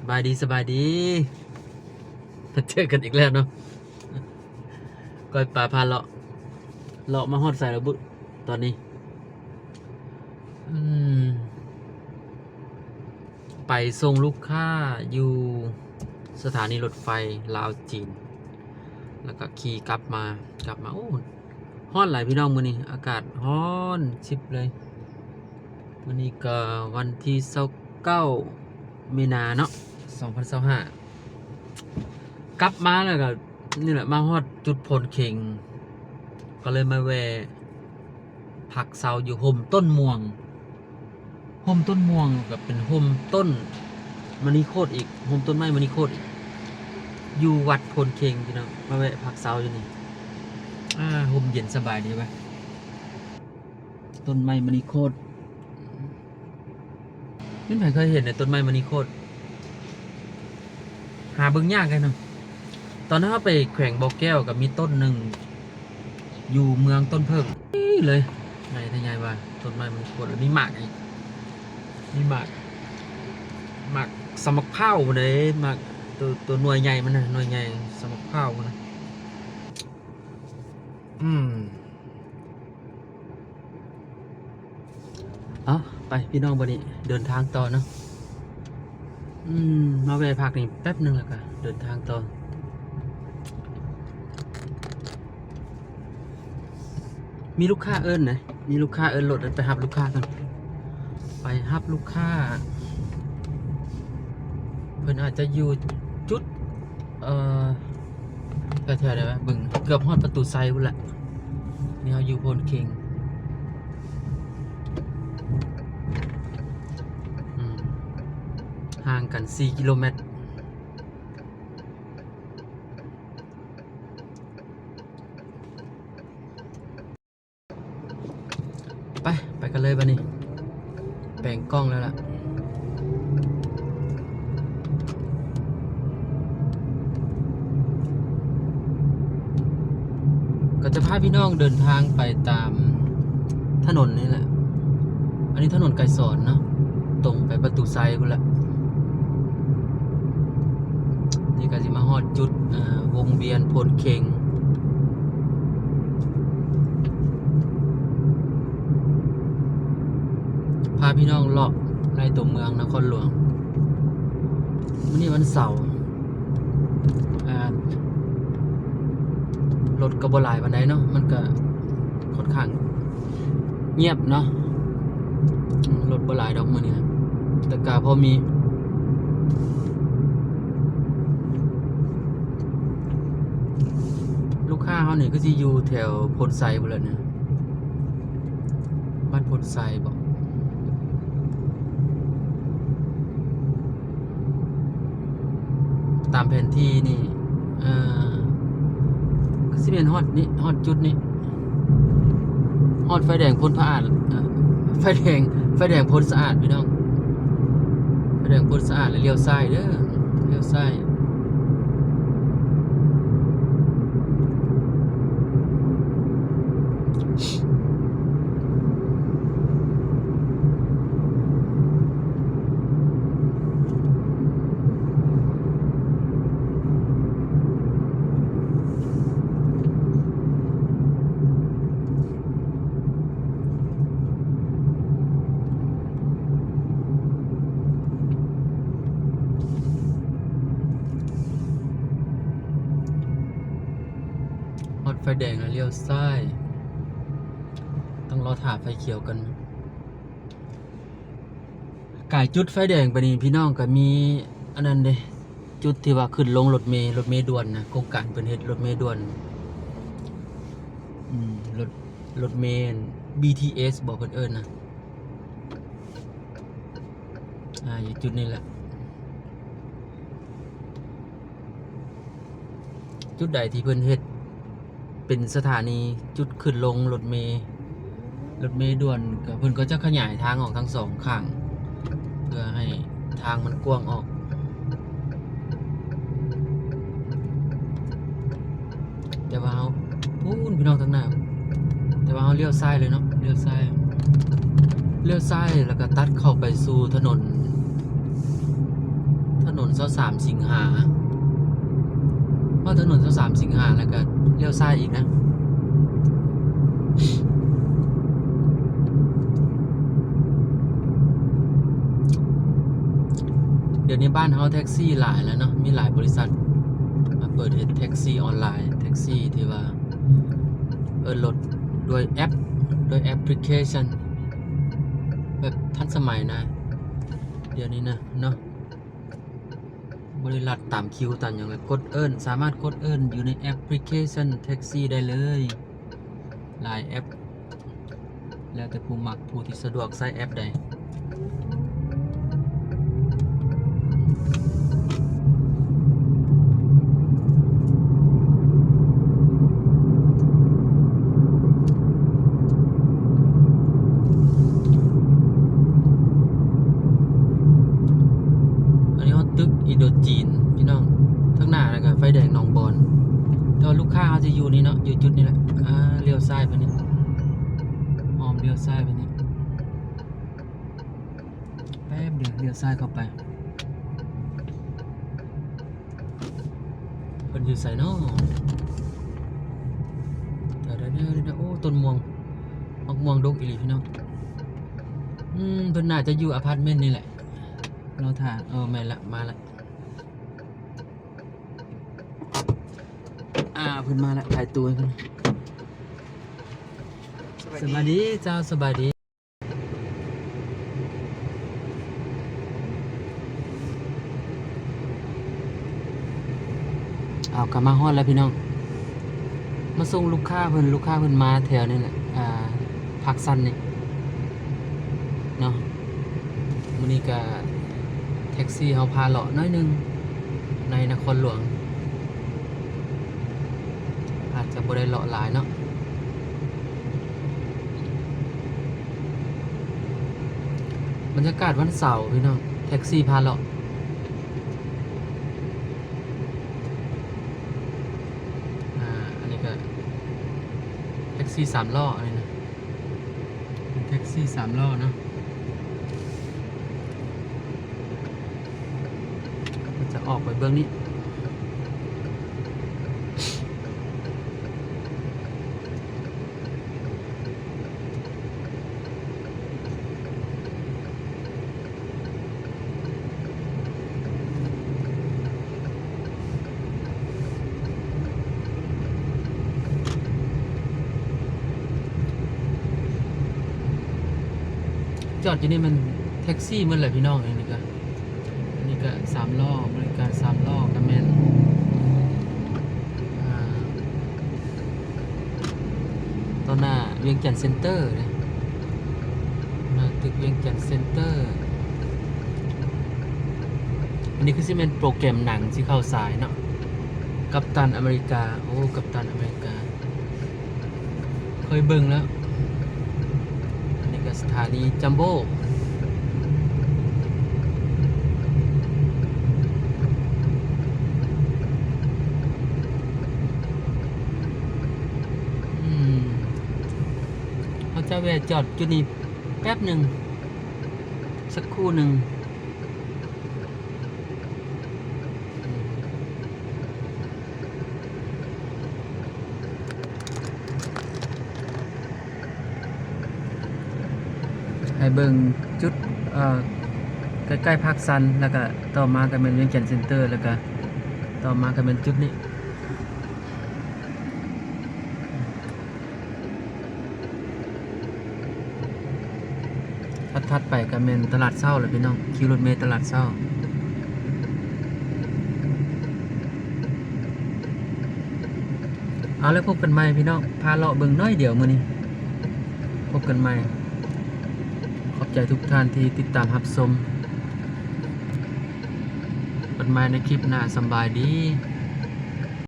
ສະບາຍດີ ສະບາຍດີ ມາເຈີກັນອີກແລ້ວເນາະ ກ້ອຍປາພາເລາະ ເລາະມາຮອດໃສແລ້ວບຸ ຕອນນີ້ ອືມ ໄປສົ່ງລູກຄ້າຢູ່ສະຖານີລົດໄຟລາວ-ຈີນ ແລ້ວກໍຂີ່ກັບມາ ກັບມາ ໂອ້ ຮ້ອນຫຼາຍພີ່ນ້ອງ ມື້ນີ້ອາກາດຮ້ອນຊິບເລີຍ. ມື້ນີ້ກໍວັນທີຊາວເກົ້າ ມີນາເນາະ ສອງພັນຊາວຫ້າ ກັບມາແລ້ວກໍນີ້ແຫຼະ ມາຮອດຈຸດໂພນເຄັງ ກໍເລີຍມາແວ່ພັກເຊົາຢູ່ຮົ່ມຕົ້ນມ່ວງ ຮົ່ມຕົ້ນມ່ວງ ແລ້ວກໍເປັນຮົ່ມຕົ້ນມະນີໂຄດອີກ ຮົ່ມຕົ້ນໄມ້ມະນີໂຄດອີກ ຢູ່ວັດໂພນເຄັງພີ່ນ້ອງ ມາແວ່ພັກເຊົາຢູ່ນີ້ ອ່າ ຮົ່ມເຢັນສະບາຍດີເວີຍ. ຕົ້ນໄມ້ມະນີໂຄດ ແມ່ນໃຜເຄີຍເຫັນໃນຕົ້ນໄມ້ມະນີໂຄດ? ຫາເບິ່ງຍາກເດ້ເນາະ. ຕອນເຮົາໄປແຂວງບໍ່ແກ້ວກໍມີຕົ້ນໜຶ່ງ ຢູ່ເມືອງຕົ້ນເຜິ້ງ ນີ້ເລີຍ ໃຫຍ່ແທ້ໃຫຍ່ວ່າ ຕົ້ນໄມ້ມັນໂຄດ ແລ້ວມີໝາກອີກ ມີໝາກ ໝາກສຳໝາກພ້າວພຸ້ນເດ້ ໝາກໂຕ ໂຕໜ່ວຍໃຫຍ່ມັນນະ ໜ່ວຍໃຫຍ່ສຳໝາກພ້າວພຸ້ນນະ ອືມ. ເອົາ ໄປພີ່ນ້ອງ ບັດນີ້ເດີນທາງຕໍ່ເນາະ ອືມ ມາແວ່ພັກນີ້ແປັບໜຶ່ງ ແລ້ວກໍເດີນທາງຕໍ່ ມີລູກຄ້າເອີ້ນນະ ມີລູກຄ້າເອີ້ນລົດ ໄປຮັບລູກຄ້າກ່ອນ ໄປຮັບລູກຄ້າ ເພິ່ນອາດຈະຢູ່ຈຸດ ເອີ ແຖວໆໃດວະ ເບິ່ງ ເກືອບຮອດປະຕູໄຊພຸ້ນແຫຼະ ນີ້ເຮົາຢູ່ໂພນເຄັງ ອືມ ຫ່າງກັນສີ່ກິໂລແມັດ. ໄປ ໄປກັນເລີຍບັດນີ້ ແປງກ້ອງແລ້ວລະ ກໍຈະພາພີ່ນ້ອງເດີນທາງໄປຕາມຖະໜົນນີ້ແຫຼະ ອັນນີ້ຖະໜົນໄກສອນເນາະ ຕົງໄປປະຕູໄຊພຸ້ນແຫຼະ ນີ້ກໍຊິມາຮອດຈຸດ ເອີ ວົງວຽນໂພນເຄັງ ພາພີ່ນ້ອງເລາະໃນຕົວເມືອງນະຄອນຫຼວງ ມື້ນີ້ວັນເສົາ ອ່າ ລົດກໍບໍ່ຫຼາຍປານໃດເນາະ ມັນກໍຂ້ອນຂ້າງ ງຽບເນາະ ລົດບໍ່ຫຼາຍດອກມື້ນີ້ນະ ແຕ່ກະພໍມີ ລູກຄ້າເຮົານີ້ຄືຊິຢູ່ແຖວໂພນໄຊພຸ້ນແຫຼະນະ ບ້ານໂພນໄຊບໍ? ຕາມແຜນທີ່ນີ້ ເອີ ຄືຊິແມ່ນຮອດນີ້ ຮອດຈຸດນີ້ ຮອດໄຟແດງໂພນພະອາດ ເອີ ໄຟແດງ ໄຟແດງໂພນສະອາດພີ່ນ້ອງ ໄຟແດງໂພນສະອາດ ແລ້ວລ້ຽວຊ້າຍເດີ ລ້ຽວຊ້າຍ. ຮອດໄຟແດງແລ້ວລ້ຽວຊ້າຍ ຕ້ອງລໍຖ້າໄຟຂຽວກ່ອນ. ກາຍຈຸດໄຟແດງໄປນີ້ ພີ່ນ້ອງກໍມີອັນນັ້ນເດ້ ຈຸດທີ່ວ່າຂຶ້ນລົງລົດເມ ລົດເມດ່ວນນະ ໂຄງການເພິ່ນເຮັດລົດເມດ່ວນ ອືມ ລົດ ລົດເມ ບີທີເອສ ບໍ ເພິ່ນເອີ້ນນະ ອ່າ ຢູ່ຈຸດນີ້ແຫຼະ ຈຸດໃດທີ່ເພິ່ນເຮັດ ເປັນສະຖານີຈຸດຂຶ້ນລົງລົດເມ ລົດເມດ່ວນ ກໍເພິ່ນກໍຈະຂະຫຍາຍທາງອອກທັງສອງຂ້າງ ເພື່ອໃຫ້ທາງມັນກວ້າງອອກ. ແຕ່ວ່າເຮົາ ພຸ້ນ ພີ່ນ້ອງທາງໜ້າ ແຕ່ວ່າເຮົາລ້ຽວຊ້າຍເລີຍເນາະ ລ້ຽວຊ້າຍ ລ້ຽວຊ້າຍ ແລ້ວກໍຕັດເຂົ້າໄປສູ່ຖະໜົນ ຖະໜົນຊາວສາມສິງຫາ ຮອດຖະໜົນຊາວສາມສິງຫາ ແລ້ວກໍລ້ຽວຊ້າຍອີກນະ. ດຽວນີ້ບ້ານເຮົາແທັກຊີຫຼາຍແລ້ວເນາະ, ມີຫຼາຍບໍລິສັດມາເປີດເຮັດແທັກຊີອອນລາຍ, ແທັກຊີທີ່ວ່າເອີ້ນລົດດ້ວຍແອັບ, ດ້ວຍແອັບພລິເຄຊັນ ແບບທັນສະໄໝນະ ດຽວນີ້ນະເນາະ. ບໍ່ໄດ້ລັດຕາມຄິວຕາມຫຍັງເລີຍ, ກົດເອີ້ນ, ສາມາດກົດເອີ້ນຢູ່ໃນແອັບພລິເຄຊັນແທັກຊີໄດ້ເລີຍ. ຫຼາຍແອັບ ແລ້ວແຕ່ຜູ້ມັກ, ຜູ້ທີ່ສະດວກໃຊ້ແອັບໃດ. ອັນນີ້ຮອດຕຶກອິນໂດຈີນພີ່ນ້ອງ, ທາງໜ້າແລ້ວກໍໄຟແດງໜອງບອນ. ແຕ່ວ່າລູກຄ້າເຮົາຈະຢູ່ນີ້ເນາະ, ຢູ່ຈຸດນີ້ແຫຼະ. ອ່າ ລ້ຽວຊ້າຍໄປນີ້, ອ້ອມລ້ຽວຊ້າຍໄປນີ້ ແປັບດຽວ, ລ້ຽວຊ້າຍເຂົ້າໄປ. ເພິ່ນຢູ່ໃສເນາະ? ດຽວໆໆ ໂອ້ ຕົ້ນມ່ວງ, ໝາກມ່ວງດົກອີ່ຫຼີພີ່ນ້ອງ. ອືມ ເພິ່ນໜ້າຈະຢູ່ອາພາດເມັນນີ້ແຫຼະ. ລໍຖ້າ, ເອີ ແມ່ນລະ, ມາລະ. ອ່າ ເພິ່ນມາລະ, ໄຂຕູ້ໃຫ້ເພິ່ນ. ສະບາຍດີ. ສະບາຍດີເຈົ້າ, ສະບາຍດີ. ເອົາ ກໍມາຮອດແລ້ວພີ່ນ້ອງ, ມາສົ່ງລູກຄ້າເພິ່ນ, ລູກຄ້າເພິ່ນມາແຖວນີ້ແຫຼະ, ອ່າ ພາກຊັນນີ້ເນາະ. ມື້ນີ້ກໍແທັກຊີເຮົາພາເລາະໜ້ອຍໜຶ່ງໃນນະຄອນຫຼວງ, ອາດຈະບໍ່ໄດ້ເລາະຫຼາຍເນາະ. ບັນຍາກາດວັນເສົາພີ່ນ້ອງ, ແທັກຊີພາເລາະ. ອ່າ ອັນນີ້ກໍແທັກຊີສາມລໍ້, ອັນນີ້ນະ ເປັນແທັກຊີສາມລໍ້ເນາະ. ກໍຈະອອກໄປເບື້ອງນີ້. ຈອດຢູ່ນີ້ແມ່ນແທັກຊີໝົດແຫຼະພີ່ນ້ອງ. ອັນນີ້ກໍ ອັນນີ້ກໍສາມລໍ້, ບໍລິການສາມລໍ້ກໍແມ່ນ ອ່າ ຕໍ່ໜ້າວຽງຈັນເຊັນເຕີເດ້, ໜ້າຕຶກວຽງຈັນເຊັນເຕີ. ອັນນີ້ຄືຊິແມ່ນໂປຣແກຣມໜັງຊິເຂົ້າສາຍເນາະ, ກັບຕັນອາເມລິກາ. ໂອ້ ກັບຕັນອາເມລິກາ ເຄີຍເບິ່ງແລ້ວ. ອັນນີ້ກໍສະຖານີຈັມໂບ້. ອືມ ເຮົາຈະແວ່ຈອດຈຸດນີ້ແປັບໜຶ່ງ, ສັກຄູ່ໜຶ່ງ. ໃຫ້ເບິ່ງຈຸດ ເອີ ໃກ້ໆພາກຊັນ, ແລ້ວກະຕໍ່ມາກໍແມ່ນວຽງຈັນເຊັນເຕີ, ແລ້ວກະຕໍ່ມາກໍແມ່ນຈຸດນີ້. ຖັດໆໄປກໍແມ່ນຕະຫຼາດເຊົ້າແຫຼະພີ່ນ້ອງ, ຂີ່ລົດເມຕະຫຼາດເຊົ້າ. ເອົາ ແລ້ວພົບກັນໃໝ່ພີ່ນ້ອງ, ພາເລາະເບິ່ງໜ້ອຍດຽວມື້ນີ້. ພົບກັນໃໝ່. ຂອບໃຈທຸກທ່ານທີ່ຕິດຕາມຮັບຊົມ. ພົບກັນໃໝ່ໃນຄລິບໜ້າ. ສຳບາຍດີ.